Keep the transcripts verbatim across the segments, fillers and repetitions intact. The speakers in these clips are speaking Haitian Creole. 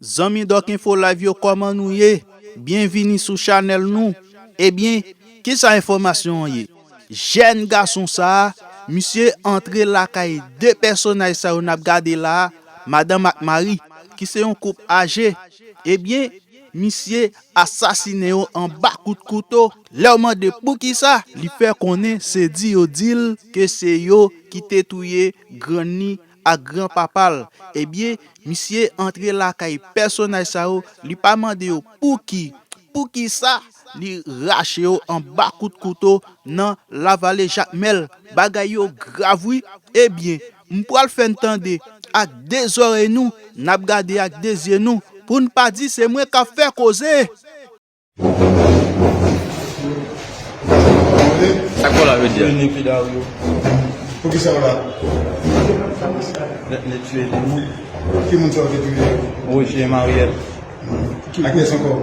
Zanmi Doc Info Live yo, kòman nou ye? Byenvini sou chanèl nou. Ebyen, kisa enfòmasyon an ye? Jèn gason sa a, misye antre lakay de pèsonaj sa yo n ap gade la a, madanm ak mari, ki se yon koup aje. Ebyen, misye asasinen yo anba kout kouto. Lè w mande poukisa, li fè konnen se di yo di l ke se yo ki te touye grann li ak granpapa l. Ebyen, misye antre lakay pèsonaj sa yo, li pa mande yo pouki, poukisa li rache yo anba kout kouto nan Lavale Jakmèl. Bagay yo grav wi. Ebyen, m pral fè n tande ak de zòrèy nou, n ap gade ak de zye nou, pou n pa di se mwen k ap fè koze. Sa k fè w la jodi a? Rene Pedario. Poukisa w la? Nèt nèt tire de moun. Ki moun sa w te touye? Roger Mariel. Ak kiyès ankò?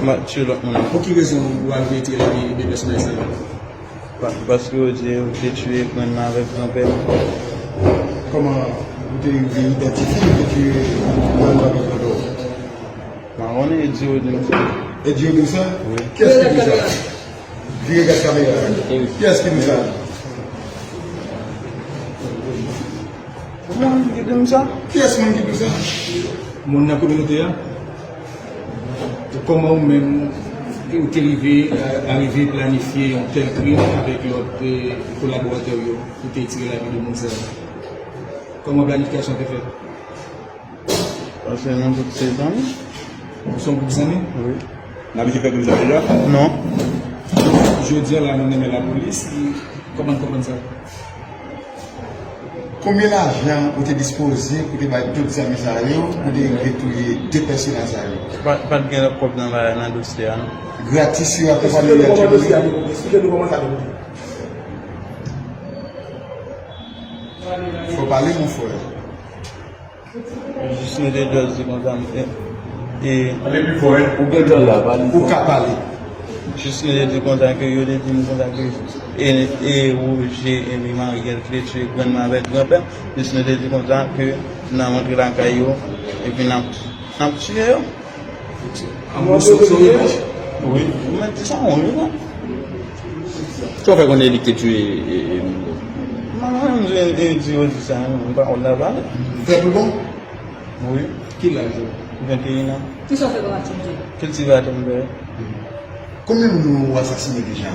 M ap tire lòt moun ankò. Pou ki rezon ou al retire lavi de pèsonaj sa yo? Pa- Paske yo di yo te tire grann mwen avèk granpè m. Kòman ou te rive idantifye ou te touye grann mwen avèk granpè w? M pa konnen, e di yo di m sa. E di yo di w sa? Wi. Kiyès ki di w sa? Vire gad kamera. Kiyès ki di w sa? Kòman ki di m sa? Kiyès moun ki di w sa? Moun nan kominote a? Kòman ou menm ou te rive, arive planifye yon tèl krim avèk lòt eh, kolaboratè w yo pou te tire lavi de moun sa yo? Kòman planifikasyon te fèt? Paske nou tout se zanmi. Nou se yon gwoup zanmi? Wi. N abitye fè krim sa deja? Non. Jodi a la nou renmen lapolis, kòman n konprann sa? Konbyen lajan ou te dispoze pou te bay tout zanmi sa yo pou te rive touye de pèsonaj sa yo? Pa pa t gen lòt kòb nan bagay nan dosye a non. Gratis yo akonpanye yo atye moun yo? Eksplike nou kòman sa te fèt. Fò pale mon frè. Jis nou te just di konsa e, e Ale pi fò, wi. ou gen tan la, pale. Ou ka pale. Jis nou te di konsa ke yo te di m konsa ke e, e Roger e Mariel ki te tire grann mwen avèk granpè m. Jis nou te di konsa ke n a rantre lakay yo epi n ap n ap tiye yo. An gwo sou sou revanj? Wi. Ou mèt di sa, wi non. Sa w fè konnen li ki te tiye e, e, moun yo? Mwen menm, je e di yo di sa, non, m pa konn la pale. Fè pou bon? Wi. Ki laj ou? Venteyen an. Kisa w fè kòm aktivite? Kiltivatè m fè. Konbyen moun ou asasinen deja?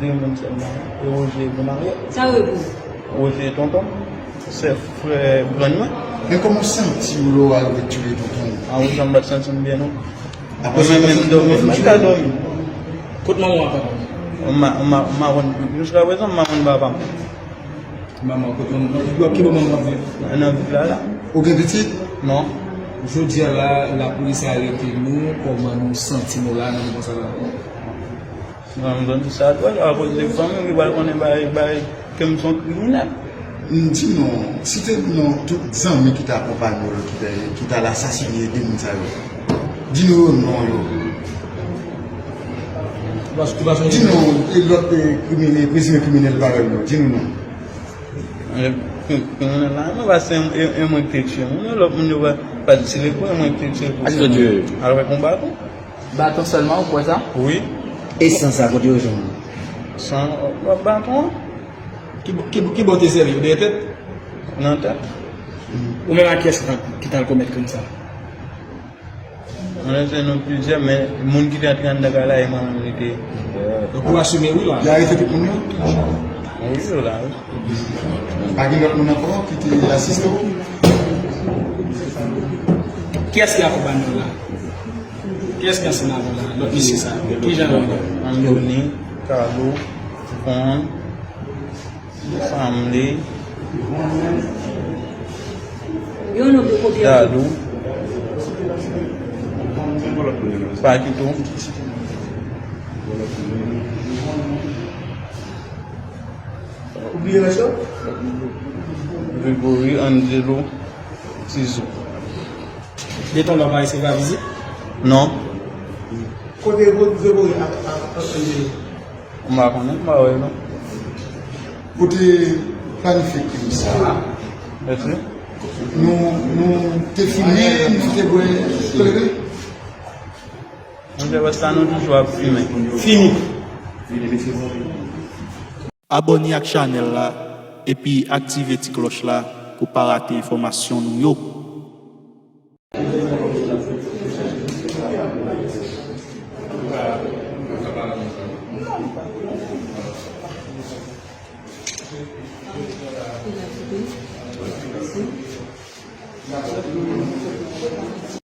De moun sèlman. E Roger e Marie. Sa yo ye pou ou? Roger tonton m. Se frè grann mwen. Men kòman w santi w lè w al retire tonton w? An ou jan m pa t santi m byen non. Apre Mwen menm m dòmi, m pa dòmi. Kot manman w ak papa w? M pa m pa- m pa konn, jiska prezan m pa konn papa m. Manman w, kot manman w? Ki bò manman w ap viv? Nan vil la la. Ou gen pitit? Non. Jodi a la, lapolis arete nou, kòman nou santi nou la nan moman sa la? Mwen m santi sa dwòl akoz de fanmi m ki pral konnen bagay bagay ke m se yon kriminèl. M di nou, site non tout zanmi ki te akonpanye w yo ki te, ki t al asasinen de moun sa yo. Di nou yo non yo. Di nou e lòt e krimine, prezime kriminèl parèy yo. Di nou non. Kriminèl la non, paske e mwen ki te tiye moun yo, lòt moun yo pa pa t tire kou, e mwen ki te tire kou. Aji de Dye. Avèk yon baton. Baton sèlman, ou kwè sa? Wi. E san sa kote yo jwenn? San baton. Ki bò- ki bò- ki bò te sèvi? Dèyè tèt? Nan tèt. Ou menm ak kiyès ki t al- ki t al komèt krim sa? Mwen se nou plizyè, men moun ki te antre anndan kay la e mwen menm li te ye. Donk ou asime wi la. Yo arete tout moun yo? Wi, yo la wi. Pa gen lòt moun ankò ki te asiste w? Kiyès ki akonpanye w la? Kiyès ki ansanm avè w la? Lòt mesye sa yo. Ki jan yo ye? Anthony, Carlo, Von, Family, Yo non de kote a. Dadou, Pakito, Ou bliye rès yo? Gregory, Angelo, Tizou. Detan lò pa resevwa vizit? Non. Kote Gregory ak ak Angelo? M pa konnen, m pa wè non. Ou te planifye krim sa a? Mèsi. Nou, nou te fimen, nou te bwè kleren. Monchè, paske nou toujou ap fimen. Fini. Abòne ak chanèl la epi aktive ti klòch la pou pa rate enfòmasyon nou yo.